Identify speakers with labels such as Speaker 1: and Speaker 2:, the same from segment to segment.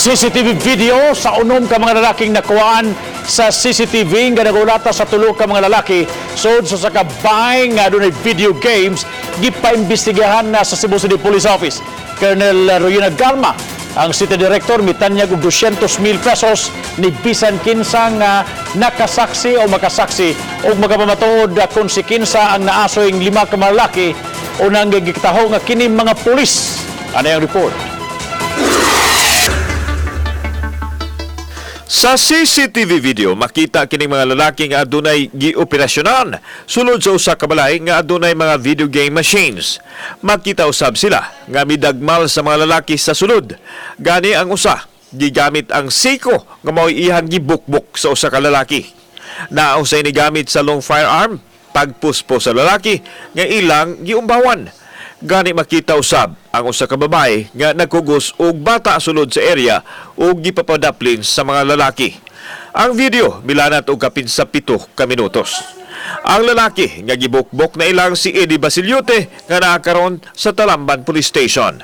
Speaker 1: CCTV video sa unom ka mga lalaking nakuhaan sa CCTV nga nagulata sa tulo ka mga lalaki sud sa sakabay nga adunay video games, gipaimbestigahan na sa Cebu City Police Office. Colonel Royina Garma, ang City Director, mitanyag og 200,000 pesos ni bisan kinsa nga nakasaksi o makasaksi o magapamatuod kung si kinsa ang naasoy lima ka mga lalaki o nang gigitaho nga kini mga pulis. Ano ang report?
Speaker 2: Sa CCTV video, makita kining mga lalaki nga adunay gioperasyonan sulod sa usa ka balay nga adunay mga video game machines. Makita usab sila nga midagmal sa mga lalaki sa sulod. Gani ang usa gigamit ang siko nga mao'y iyang gibukbok sa usa ka lalaki. Naa usay nigamit sa long firearm pagpuspo sa lalaki nga ilang giumbawan. Gani makita usab ang usa ka babae nga nagkugos og bata sulod sa area ug gipapadaplin sa mga lalaki. Ang video milanat og kapin sa 7 ka minutos. Ang lalaki nga gibukbok na ilang si Eddie Basiliote nga naa karon sa Talamban Police Station.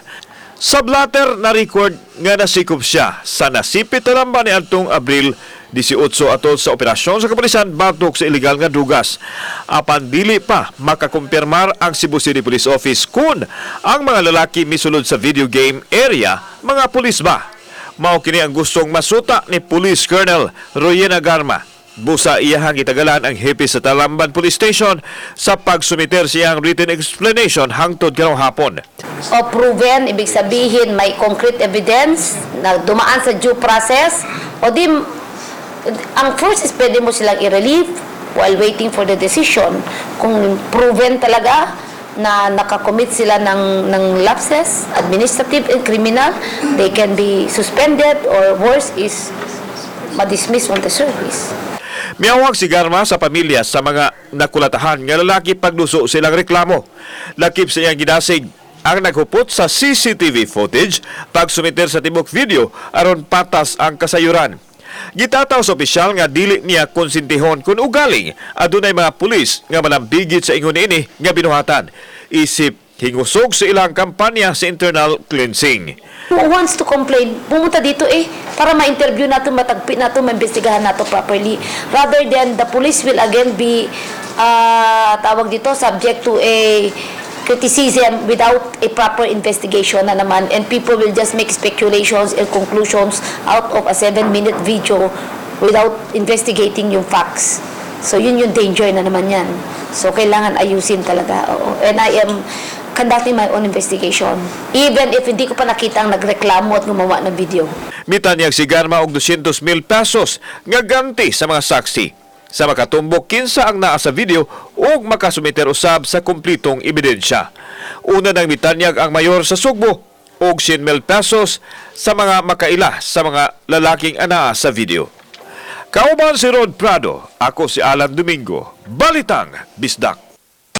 Speaker 2: Sa blatter na record nga nasikop siya sa Nasipit, Talamban ni adtong Abril 18 atol sa operasyon sa kapulisan batok sa ilegal nga drugas. Apan dili pa makakumpirmar ang Cebu City Police Office kung ang mga lalaki misulod sa video game area mga pulis ba. Mao kini ang gustong masuta ni Police Colonel Royena Garma. Busa iyahang gitagalan ang hepe sa Talamban Police Station sa pagsumiter siyang written explanation hangtod karong hapon.
Speaker 3: O proven, ibig sabihin may concrete evidence na dumaan sa due process, o di, ang first is pwede mo silang i-relieve while waiting for the decision. Kung proven talaga na nakakommit sila ng lapses, administrative and criminal, they can be suspended or worse is ma-dismiss from the service.
Speaker 2: Miawag si Garma sa pamilya sa mga nakulatahan nga lalaki pagduso silang reklamo. Lakip sa iyang gidasig ang naghupot sa CCTV footage pagsumiter sa tibok video aron patas ang kasayuran. Gitataw sa opisyal nga dili niya konsintihon kung ugaling adunay mga pulis nga malambigit sa ingon ini nga binuhatan. Isip hingusog sa ilang kampanya sa internal cleansing.
Speaker 3: Who wants to complain, pumunta dito eh, para ma-interview nato, matagpi nato, maimbestigahan nato properly. Rather than the police will again be, tawag dito, subject to a criticism without a proper investigation na naman, and people will just make speculations and conclusions out of a 7-minute video without investigating yung facts. So, yun yung danger na naman yan. So, kailangan ayusin talaga. Oo. And I am conducting my own investigation. Even if hindi ko pa nakita ang nagreklamo at gumawa ng video.
Speaker 2: Mitanyag si Garma og 200 mil pesos nga ganti sa mga saksi sa makatumbok kinsa ang naa sa video ug makasumiter usab sa kumplitong ebidensya. Una nang mitanyag ang mayor sa Sugbo og 100 mil pesos sa mga makaila sa mga lalaking anaa sa video. Kauban si Rod Prado, ako si Alan Domingo. Balitang Bisdak.